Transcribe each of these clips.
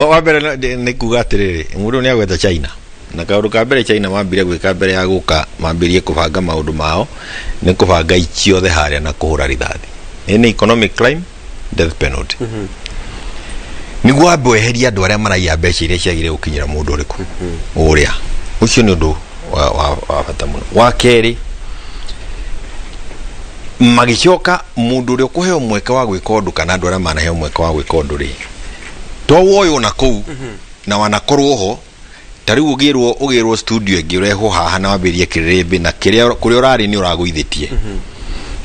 Wa mbere nĩ kuga atĩrĩrĩ, mũndũ nĩ agweta China, na kaũndũ ka mbere China mambire gwĩka mbere ya gũka mambĩrie kũbanga maũndũ mao nĩ kũbanga ici othe harĩa na kũhũra rithathi. Ĩ nĩ economic crime, death penalty, nĩguo wambe weherie andũ arĩa maraiya mbeca iria ciagĩrĩire gũkinyĩra mũndũ ũrĩkũ ũrĩa ũcio. Nĩ ũndũ wa bata mũno. Wa kerĩ, magĩcoka mũndũ ũrĩa ũkũheo mweke wa gwĩka ũndũ kana andũ arĩa manaheo mweke wa gwĩka ũndũ rĩ, to woywo na kũu na wanakorwo ho. Ta rĩu ũgĩrwo studio ĩngĩ ũrehwo haha na wambĩrĩrie kĩrĩrĩmbĩ na kĩrĩa kũrĩa ũrarĩ nĩ ũragũithĩtie,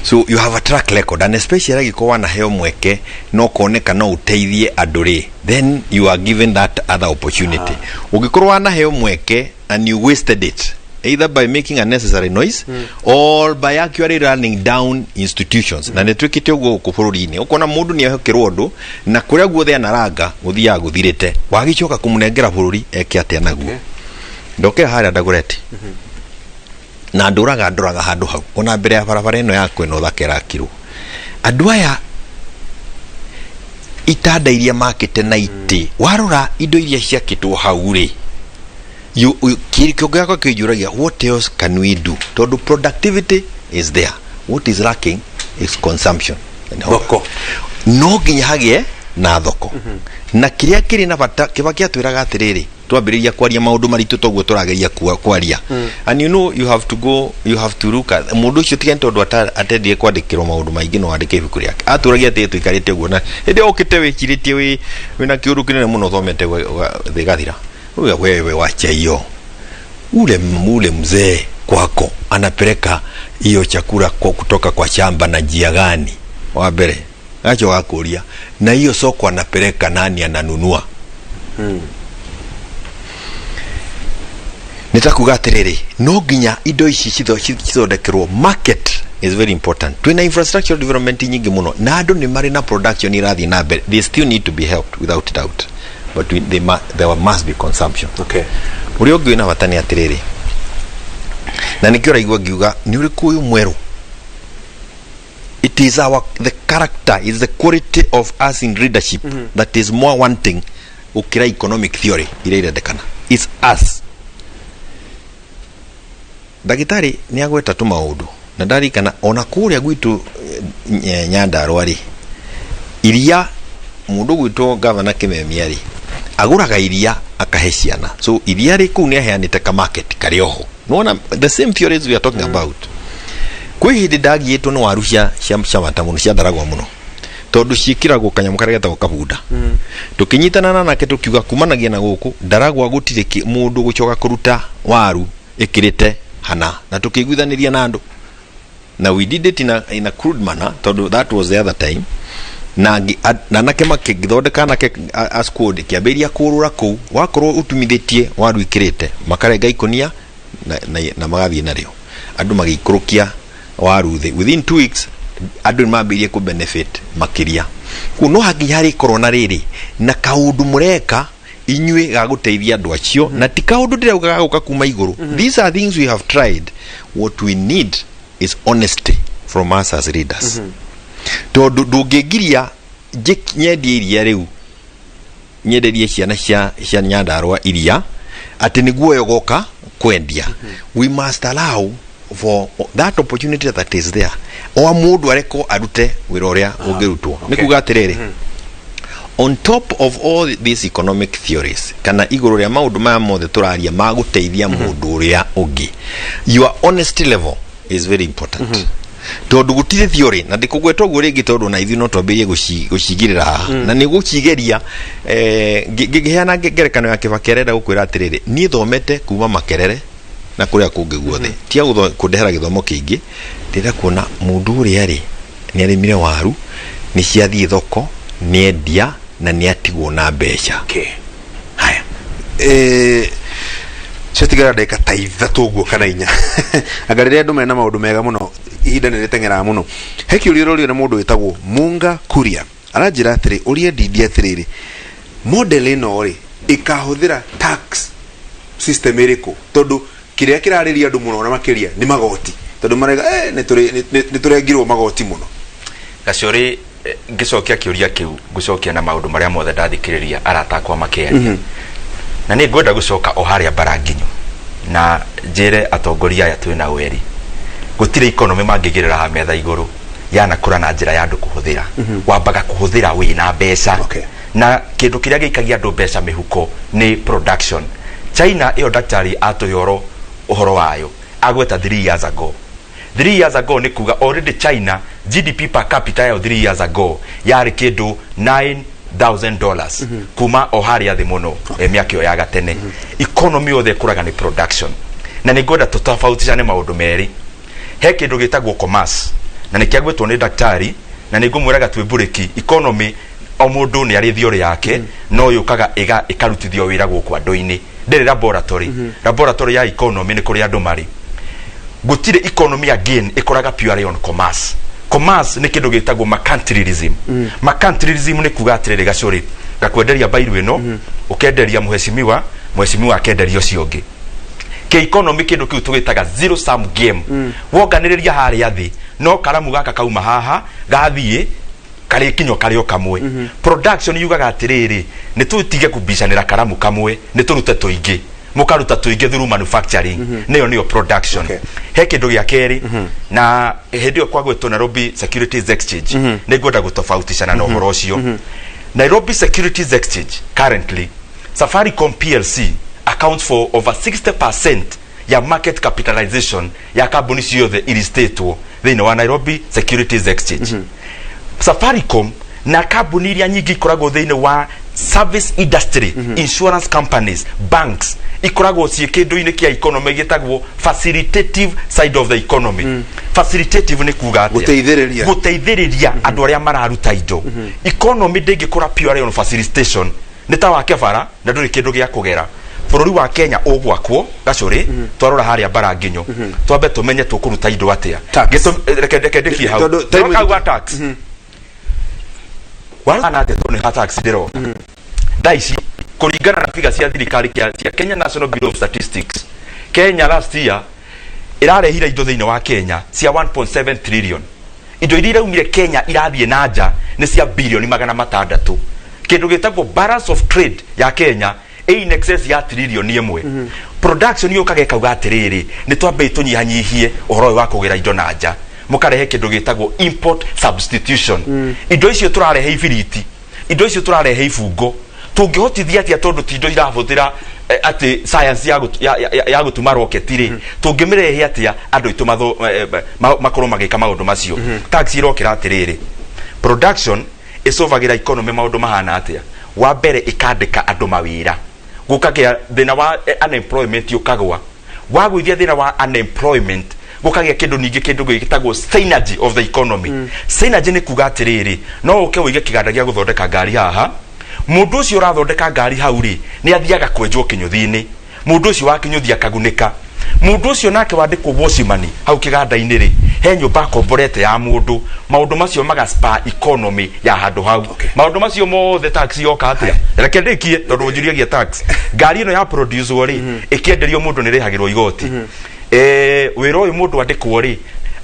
so you have a track record, and especially angĩkorwo wanaheo mweke no koneka no ũteithie andũ rĩ, then you are given that other opportunity. Ũngĩkorwo wanaheo mweke and you wasted it either by making unnecessary noise or by actually running down institutions, na nĩ twĩkĩte ũguo gũkũ bũrũri-inĩ, ũkona mũndũ nĩ ehokĩrwo ũndũ na kũrĩa guothe anaranga gũthiaga gũthirĩte, wagĩcoka kũmũnengera bũrũri eke atĩa naguo? Ndokera harĩa Ndagũreti na ndũraga ndoraga handũ hau ona mbere ya barabara ĩno ya kwĩna ũthaka ĩrakirwo, andũ aya itanda iria makĩte na itĩ, warora indo iria ciakĩtwo hau rĩ, kĩongo gĩakwa kĩnjũragia, what else can we do? Tondũ productivity is there, what is lacking is consumption. Thoko. No nginya hagĩe na thoko, na kĩrĩa kĩrĩ na bata, Kĩbaki atwĩraga atĩrĩrĩ, twambĩrĩria kwaria maũndũ maritũ toguo tũrageria kwaria, and you know you have to go, you have to look at mũndũ ũcio tiga nĩ tondũ atendire kwandĩkĩrwo maũndũ maingĩ, no andĩke ibuku rĩake. Atũragia atĩ tũikarĩte ũguo na hĩndĩ ĩyo ũkĩte wĩcirĩtie wĩna kĩũndũ kĩnene mũno ũthomete thĩ gathira. Uga wewe, wacha hiyo, ule mzee kwako anapeleka hiyo chakula kutoka kwa shamba na njia gani? Wa mbere gacho gakuria, na hiyo soko anapeleka, nani ananunua? Nĩ ta kuga atĩrĩrĩ, no nginya indo ici cithondekerwo market is very important. Twĩna infrastructure development nyingĩ mũno na andũ nĩ marĩ na production irathiĩ na mbere. They still need to be helped without doubt, but there must be consumption. Ũrĩa ũngĩ wĩna bata nĩ atĩrĩrĩ, na nĩkĩo ũraigua ngiuga nĩ ũrĩkũ ũyũ mwerũ, it is our the character is the quality of us in leadership that is more wanting gũkĩra economic theory iria irendekana. It's us. Ndagĩtarĩ nĩ agweta tũmaũndũ na ndarikana ona kũrĩa gwitũ Nyandarũa rĩ, iria mũndũ gwitũ gavana Kĩmemia rĩ agũraga iria akahe ciana, so iria rĩ kũu nĩ aheanĩte ka market karĩ oho. Nĩwona the same theories we are talking about. Kwĩ hĩndĩ ndagiĩtwo nĩ waru cia mata mũno, cia ndaragwa mũno, tondũ ciĩkĩragwo kanyamũ karĩa getagwo kabunda. Tũkĩnyitana na nake tũkiuga kumanagia na gũkũ ndaragwa gũtirĩ mũndũ gũcoka kũruta waru ĩkĩrĩte hana, na tũkĩiguithanĩria na andũ na we did it in a crude manner, tondũ that was the other time, na anake makĩthondeka anake a squad kĩambĩrĩria kũrũra kũu, wakorwo ũtumithĩtie waru ikĩrĩte, makarenga ikũnia na magathiĩ narĩo. Andũ magĩikũrũkia waru thĩ within 2 weeks, andũ nĩ mambĩrĩrie kũ benefit makĩria. Koguo no hakinya harĩkorwo na rĩrĩ na kaũndũ mũreka inyuĩ ga gũteithia andũ acio, na ti kaũndũ ndĩrauga gagũka kuma igũrũ. These are things we have tried. What we need is honesty from us as leaders, tondũ ndũngĩngiria nyendie iria rĩu, nyenderie ciana cia Nyandarũa iria atĩ nĩguo yo goka kwendia. We must allow for that opportunity that is there, o mũndũ arekwo arute wĩra ũrĩa ũngĩrutwo. Nĩ kuga atĩrĩrĩ, on top of all these economic theories kana igũrũ rĩa maũndũ maya mothe tũraria ma gũteithia mũndũ ũrĩa ũngĩ, your honesty level is very important, tondũ gũtirĩ theory na ndĩkũgweta ũguo rĩngĩ, tondũ na ithuĩ no twambĩrĩrie gũcigĩrĩra haha na nĩ gũcigeria. Ngĩheana ngerekano ya Kĩbaki, arenda gũkwĩra atĩrĩrĩ, niĩ thomete kuma Makerere na kũrĩa kũngĩ guothe, tia kũndehera gĩthomo kĩingĩ. Ndĩrenda kuona mũndũ ũrĩa rĩ nĩ arĩmire waru, nĩ ciathiĩ thoko, nĩ endia na nĩ atigwo na mbeca. Okay. Haya, ciatigara ndagĩka ta 3 ũguo kana 4. Anga rĩrĩa andũ mena maũndũ mega mũno, ihinda nĩ rĩteng'eraga mũno. He kĩũria ũrorio nĩ mũndũ wĩtagwo Munga Kuria, aranjĩra atĩrĩ, ũrie Ndindi atĩrĩrĩ, model ĩno rĩ ĩkahũthĩra tax system ĩrĩkũ? Tondũ kĩrĩa kĩrarĩria andũ mũno na makĩria nĩ magoti, tondũ marega nĩ tũrengirwo magoti mũno. Gacorĩ. Ngĩcokia kĩũria kĩu, ngũcokia na maũndũ marĩa mothe ndathikĩrĩria arata akwa makĩaria, na nĩ ngwenda gũcoka o harĩa mbara nginyo na njĩre atongoria aya twĩ nao erĩ, gũtirĩ economy mangĩigĩrĩra ha metha igũrũ yanakũra na njĩra ya andũ kũhũthĩra. Wambaga kũhũthĩra wĩna mbeca. Na kĩndũ kĩrĩa gĩikagia andũ mbeca mĩhuko nĩ production. China ĩyo daktari atũhe ũhoro wayo, agweta 3 years ago. 3 years ago nĩ kuga already China GDP per capita yayo 3 years ago yarĩ kĩndũ $9,000, kuma o harĩa thĩ mũno mĩaka ĩyo ya gatene. Economy yothe ĩkũraga nĩ production, na nĩ ngwenda tũtofauticane maũndũ merĩ. He kĩndũ gĩtagwo commerce, na nĩ kĩagwĩtwo nĩ daktari, na nĩ ngũmwĩraga twĩ mburĩki. Economy o mũndũ nĩ arĩ theory yake, no yũkaga ĩkarutithio wĩra gũkũ andũ-inĩ. Ndĩrĩ laboratory. Laboratory ya economy nĩ kũrĩa andũ marĩ. Gũtirĩ economy again ĩkoraga purely on commerce. Commerce nĩ kĩndũ gĩtagwo mercantilism. Mercantilism nĩ kuga atĩrĩrĩ, gacũrĩ gakwenderia mbairu ĩno, ũkenderia mũhecimiwa, mũhecimiwa akenderia ũcio ũngĩ. Ke economy kĩndũ kĩu tũgĩtaga zero sum game. Wonganĩrĩria harĩa thĩ, no karamu gaka kauma haha gathiĩ karĩkinywo karĩ o kamwe. Production yugaga atĩrĩrĩ, nĩ tũtige kubicanĩra karamu kamwe, nĩ tũrute tũingĩ. Mũkaruta tũingĩ through manufacturing, nĩyo production. He kĩndũ gĩa kerĩ, na hĩndĩ ĩyo kwagwĩtwo Nairobi Securities Exchange, nĩ ngwenda gũtofauticana na ũhoro ũcio. Nairobi Securities Exchange, currently Safaricom PLC accounts for over 60% ya market capitalization ya kambuni ciothe iristĩtwo thĩinĩ wa Nairobi Securities Exchange. Safaricom na kambuni iria nyingĩ ikoragwo thĩinĩ wa service industry, insurance companies, banks, ikoragwo ciĩ kĩndũ-inĩ kĩa economy gĩtagwo facilitative side of the economy. Facilitative nĩ kuga atĩa? Gũteithĩrĩria. Gũteithĩrĩria andũ arĩa mararuta indo. Economy ndĩngĩkũra purely on facilitation. Nĩ ta wake bara na ndũrĩ kĩndũ gĩa kũgera. Bũrũri wa Kenya ũgwakwo, gacũrĩ, twarora harĩa mbara nginyo, twambe tũmenye tũkũruta indo atĩa. Tax. Reke ndĩkie hau. Tondũ time Ndĩrokauga tax warana atĩa? Tondũ nĩ ha tax ndĩroka thaa ici, kũringana na figure cia thirikari cia Kenya National Bureau of Statistics, Kenya last year ĩrarehire indo thĩinĩ wa Kenya cia 1.7 trillion. Indo iria iraumire Kenya irathiĩ na nja nĩ cia bilioni 600. Kĩndũ gĩtagwo balance of trade ya Kenya ĩ in excess ya 1 trillion. Production yũkaga ĩkauga atĩrĩrĩ, nĩ twambei tũnyihanyihie ũhoro ũyũ wa kũgĩra indo na nja, mũkarehe kĩndũ gĩtagwo import substitution. Indo icio tũrarehe ibiriti, indo icio tũrarehe ibungo, tũngĩhotithia atĩa? Tondũ ti indo irahũthĩra atĩ science ya gũtuma rocket rĩ, tũngĩmĩrehe atĩa andũ aitũ makorwo magĩka maũndũ macio? Tax irokĩra atĩrĩrĩ, production ĩcovagĩra economy maũndũ mahana atĩa? Wa mbere, ĩkandĩka andũ mawĩra, gũkagĩa thĩna wa unemployment ũkagwa. Wagũithia thĩna wa unemployment, gũkagĩa kĩndũ ningĩ, kĩndũ gĩtagwo synergy of the economy. Synergy nĩ kuga atĩrĩrĩ, no ũke ũige kĩganda gĩa gũthondeka ngari haha. Mũndũ ũcio ũrathondeka ngari hau rĩ, nĩ athiaga kwenjwo kĩnyũthi-inĩ, mũndũ ũcio wa kĩnyũthi akagunĩka. Mũndũ ũcio nake wandĩkwo watchman hau kĩganda-inĩ rĩ, he nyũmba akomborete ya mũndũ. Maũndũ macio maga spur economy ya handũ hau. Maũndũ macio mothe tax yoka atĩa? Reke ndĩkie, tondũ ũnjũriagia tax. Ngari ĩno ya produce rĩ, ĩkĩenderio mũndũ nĩ rĩhagĩrwo igoti. Wĩra ũyũ mũndũ andĩkwo rĩ,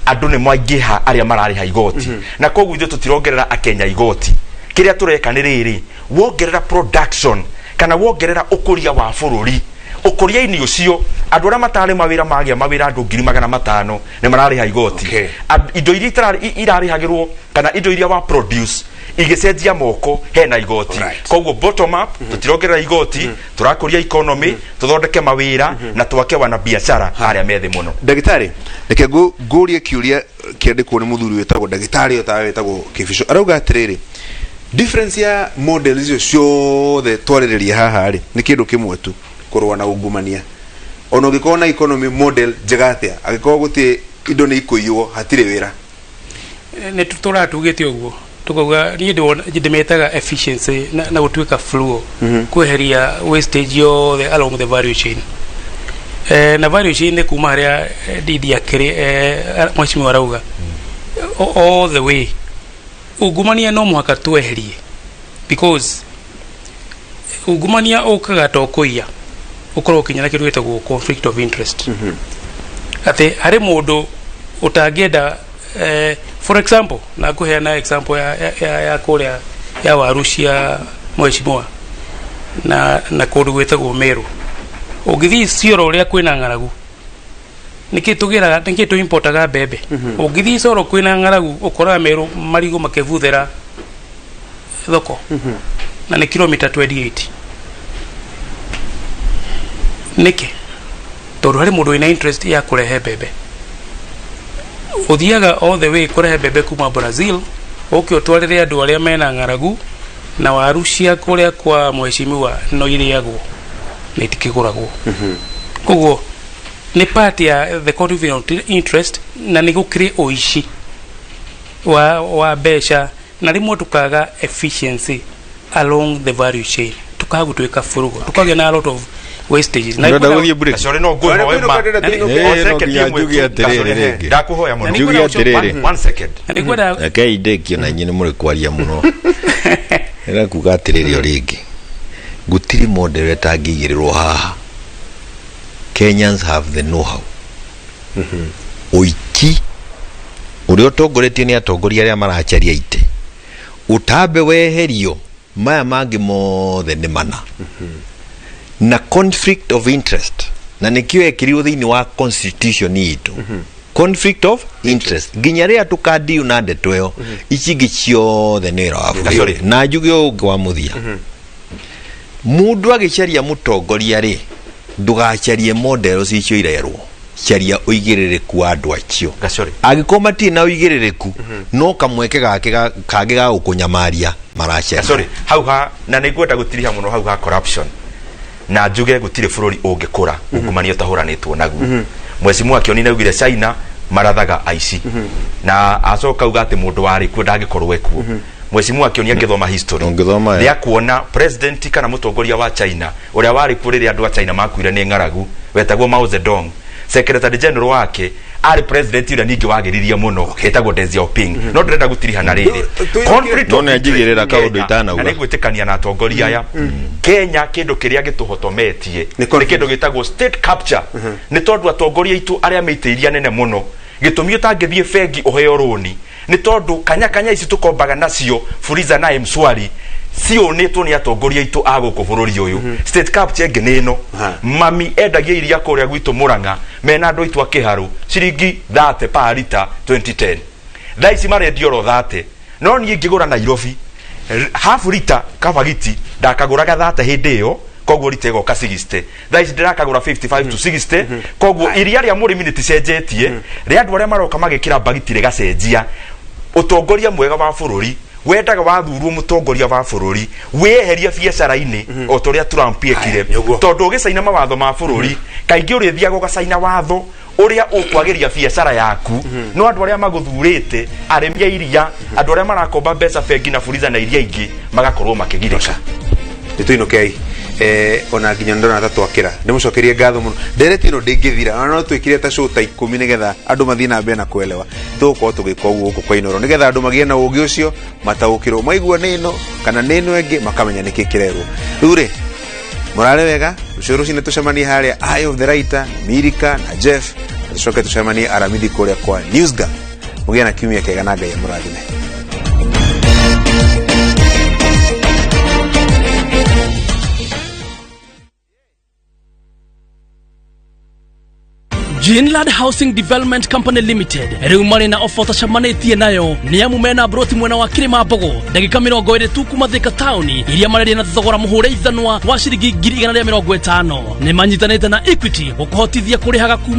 andũ nĩ maingĩha arĩa mararĩha igoti, na koguo ithuĩ tũtirongerera akenya igoti. Kĩrĩa tũreka nĩ rĩrĩ, wongerera production kana wongerera ũkũria wa bũrũri, ũkũria-inĩ ũcio andũ arĩa matarĩ mawĩra magĩa mawĩra, andũ 500,000 nĩ mararĩha igoti. Indo iria irarĩhagĩrwo kana indo iria wa produce igĩcenjia moko, hena igoti. Koguo bottom up, tũtirongerera igoti, tũrakũria economy, tũthondeke mawĩra na twake wana biacara arĩa methĩ mũno. Ndagĩtarĩ, reke ngũrie kĩũria kĩandĩkwo nĩ mũthuri wĩtagwo ndagĩtarĩ ũtawe wĩtagwo Kĩbico. Arauga atĩrĩrĩ, difference ya model icio ciothe twarĩrĩria haha rĩ, nĩ kĩndũ kĩmwe tu, kũrũa na ungumania. Ona ũngĩkorwo na economy model njega atĩa, angĩkorwo gũtirĩ indo nĩ ikũiywo, hatirĩ wĩra. Nĩ tũraga tugĩte ũguo, tukauga niĩ ndĩmetaga efficiency na gũtuĩka flow, kweheria wastage yothe along the value chain. Na value chain nĩ kuma harĩa ndindi akĩrĩ mheshimiwa arauga all the way. Ungumania no mũhaka tweherie, because ungumania ũkaga to kũiya, ũkorwo ũkinya na kĩndũ gĩtagwo conflict of interest, atĩ harĩ mũndũ ũtangĩenda. For example, na ngũheana example ya kũrĩa ya waru cia mheshimiwa na kũndũ gwĩtagwo Meru. Ũngĩthiĩ Cioro ũrĩa kwĩna ng'aragu, nĩkĩ tũgĩraga, nĩkĩ tũ importaga mbembe? Ũngĩthiĩ Coro kwĩna ng'aragu, ũkoraga Meru marigũ makĩbuthĩra thoko na nĩ kilomita 28. Nĩkĩ? Tondũ harĩ mũndũ wĩna interest ya kũrehe mbembe, ũthiaga all the way kũrehe mbembe kuma Brazil, ũke ũtwarĩre andũ arĩa mena ng'aragu, na waru cia kũrĩa kwa mheshimiwa no irĩagwo na itikĩgũragwo. Koguo nĩ part ya the conflict of interest, na nĩ gũkĩrĩ ũici wa mbeca, na rĩmwe tukaga efficiency along the value chain, tukaga gũtuĩka furugo, tukagĩa na a lot of wastages. Na Ndĩrenda gũthiĩ break. Gacore, no ngũhoe ma. Eh, no nginya njuge atĩrĩrĩ rĩngĩ. Ndakuhoya mũno. Njuge atĩrĩrĩ. One second. Na nĩngwenda Rekei ndĩkie na inyuĩ nĩ mũrĩ kwaria mũno. Ndĩrenda kuga atĩrĩrĩ, o rĩngĩ gũtirĩ model ĩtangĩigĩrĩrwo haha. Kenyans have the know how. Ũici ũrĩa ũtongoretio nĩ atongoria arĩa maracaria itĩ ũtambe weherio, maya mangĩ mothe nĩ mana na conflict of interest, na nĩkĩo ekĩrirwo thĩinĩ wa constitution itũ, conflict of interest, nginya rĩrĩa tũkandiu na ndeto ĩyo, ici ingĩ ciothe nĩ wĩra wa Gacore. bũrũri. Na njuge ũngĩ wa mũthia, mũndũ agĩcaria mũtongoria rĩ, ndũgacarie models icio irerwo, caria ũigĩrĩrĩku wa andũ acio. Gacore. Angĩkorwo matirĩ na ũigĩrĩrĩku, no kamweke gake kangĩ ga gũkũnyamaria maracaria. Sorry, hau ha na nĩ ngwenda gũtiriha mũno hau ha corruption, na njuge gũtirĩ bũrũri ũngĩkũra ungumania ũtahũranĩtwo naguo. Mheshimiwa Kĩoni nĩaugire China marathaga aici, na acoka auga atĩ mũndũ warĩ kuo ndangĩkorwo ekuo. Mheshimiwa Kĩoni angĩthoma history, Ũngĩthoma, nĩ akuona president kana mũtongoria wa China ũrĩa warĩ kuo rĩrĩa andũ a China makuire nĩ ng'aragu, wetagwo Mao Zedong, secretary general wake arĩ president ũrĩa ningĩ wagĩririe mũno etagwo Deng Xiaoping. No ndĩrenda gũtiriha na rĩrĩ conflict No of nĩ anjigĩrĩra interest kaũndũ Kenya, itanauga. na nĩngwĩtĩkania na atongoria aya. Kenya kĩndũ kĩrĩa gĩtũhotometie Nĩ nĩ conflict. kĩndũ gĩtagwo state capture, nĩ tondũ atongoria aitũ arĩa meitĩirie nene mũno. Gĩtũmi ũtangĩthiĩ bengi ũheo rũni nĩ tondũ kanya kanya ici tũkombaga nacio Fuliza na Mshwari ciũnĩtwo nĩ atongoria aitũ a gũkũ bũrũri ũyũ. State capture ĩngĩ nĩ ĩno. Mami endagia iria kũrĩa gwitũ Mũrang'a mena andũ aitũ a Kĩharũ ciringi 30 per lita 2010, thaa ici marendia oro 30. No niĩ ngĩgũra Nairobi half lita kabagiti ndakagũraga 30 hĩndĩ ĩyo, koguo rita ĩgoka 60. Thaa ici ndĩrakagũra 55 to 60. Koguo iria rĩa mũrĩmi rĩticenjetie, rĩa andũ arĩa maroka magĩkĩra mbagiti rĩgacenjia. Ũtongoria mwega wa bũrũri wendaga wathurwo mũtongoria wa bũrũri wĩyeherie biacara-inĩ o ta ũrĩa Trump ekire, Aya, nĩguo. Tondũ ũgĩcaina mawatho ma bũrũri kaingĩ ũrĩthiaga ũgacaina watho ũrĩa ũkwagĩria biacara yaku, no andũ arĩa magũthurĩte, arĩmi a iria, andũ arĩa marakomba mbeca bengi na Fuliza na iria ingĩ, magakorwo makĩgirĩka. Nä tå inå ona nginya ndona ta twakĩra. Ndĩmũcokerie ngatho mũno. Ndereti ĩno ndĩngĩthira, ona no twĩkire ta show ta 10 nĩgetha andũ mathiĩ na mbere na kuelewa. Tũgũkorwo tũgĩka ũguo gũkũ kwa Inoro nĩgetha andũ magĩe na ũgĩ ũcio, mataũkĩrwo, maigua nĩ ĩno kana nĩ ĩno ĩngĩ, makamenya nĩkĩ kĩrerwo. Rĩu rĩ, mũrare wega. Rũciũ rũcinĩ tũcemanie harĩa Eye of the Writer, Mirika na Jeff, na tũcoke tũcemanie aramithi kũrĩa kwa Newsgang. Mũgĩe na kiumia kĩega na Ngai amũrathime. Greenland Housing Development Company Limited rĩu marĩ na ofa ũtacemanĩtie nayo, nĩ amu mena broti mwena wa Kĩrĩma Mbogo, ndagĩka 20 tu kuma Thika taũni, iria mareria na thogora mũhũre ithanwa wa ciringi 150,000. Nĩ manyitanĩte na Equity gũkũhotithia kũrĩhaga kuma